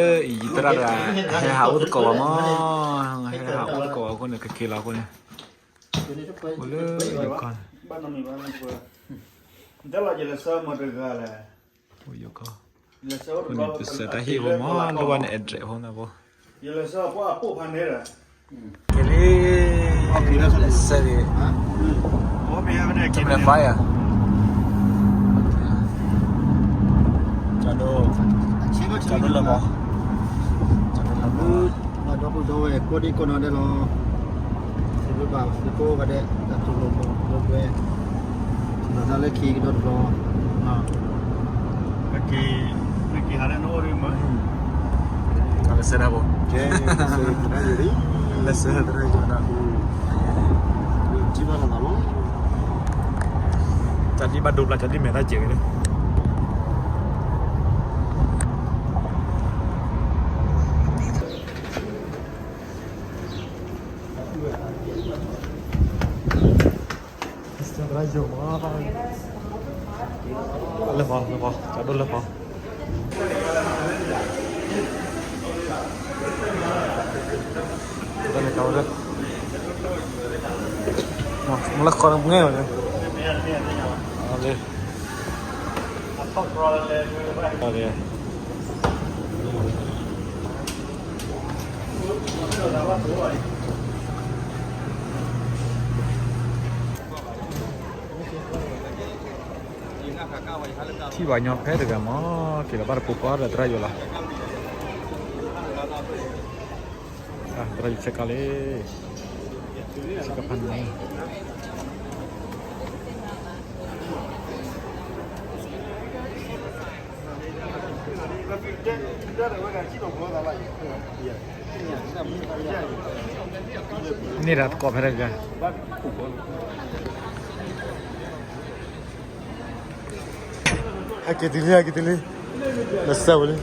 အံၤ ယသရၣ်တဂၤ ဟဲဟးအိၣ်သကိးဘၣ်မး, ဟဲဟးအိၣ်သကိးဘၣ်အဃိန့ၣ် ကက့ၤလီၤအဃိန့ၣ်, အိၣ်လၢယကီၢ်န့ၣ်, အိၣ်ယကီၢ်, အဃိန့ၣ် ပစၢတၢ်ဟ့ၣ်ဖိမး လိၣ်ဘၣ်န့ၣ် address ဖိမးဖိ, က့ၤလံ, လဲၤဆၢက့ၤ, တမနၤဖးယၤ, ကၠီဒိၣ်, ကၠီဒိၣ်လၢမး, ကၠီဒိၣ်လၢမး, ဒီပုၢ်ဒီဝဲၢ်ကိးဒံကိးနီၢ်ဒဲးလီၤ, သုဘၣ်သုကိးဂၤဒဲး တၢ်တူၢ်လိာ်မး လၢပှဲၤ, ဒီးတၢ်လၢခံကဒီတဘျီ, က့ၤ, က့ၤဟးလၢနအိၣ်ဒ်မး, တၢ်လၢဆၢတၢ်ဖိ, ကဲ, လၢဆၢတၢ်ဖိ, ကၠီဘၣ်လီၤလီၤ, ကၠီဒံၣ်ဘၣ်ဒိဘျါ ကၠီဒံၣ်မဲာ်သၣ်စဲးဝဲလၢ လၢဖီ, လၢဖီ, ကၠီဒိၣ်လၢဖီ, တၢ်န့ၣ်ကဝဲဒၣ်, မ့ၢ်လၢဃီန့ၣ်မ့ၢ်ဝဲန့ၣ်, လၢ, လၢ ထံၣ်ဘၣ်ညီဖဲတဂၤမး, က့ၤလီၤဘၣ်တပူၤဃီဒီးသရၣ်ယိၤလီၤ, သရၣ်ယိၤဆဲးကါလံ, ဆဲးကါဖးန့ၣ် န့ၢ်ဒၣ်သကိးဖဲတဂၤ, ဟဲက့ၤတုၤလံ ဟဲက့ၤတုၤလံ, လၢဆၢဝဲလံ.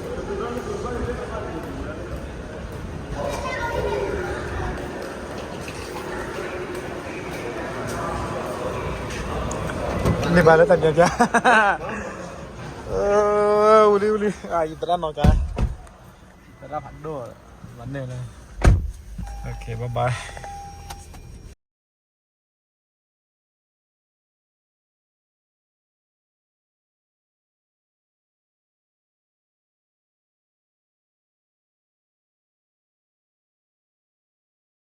န့ၢ်ဘၣ်လၢတၢ်ပျဲပျဲ, ဝံၤလံ ဝံၤလံ, ယသရၣ်နီၢ်ကါ, သရၣ်ဖးဒိၣ်, ဘၣ်န့ၣ်လၢ, OK bye bye.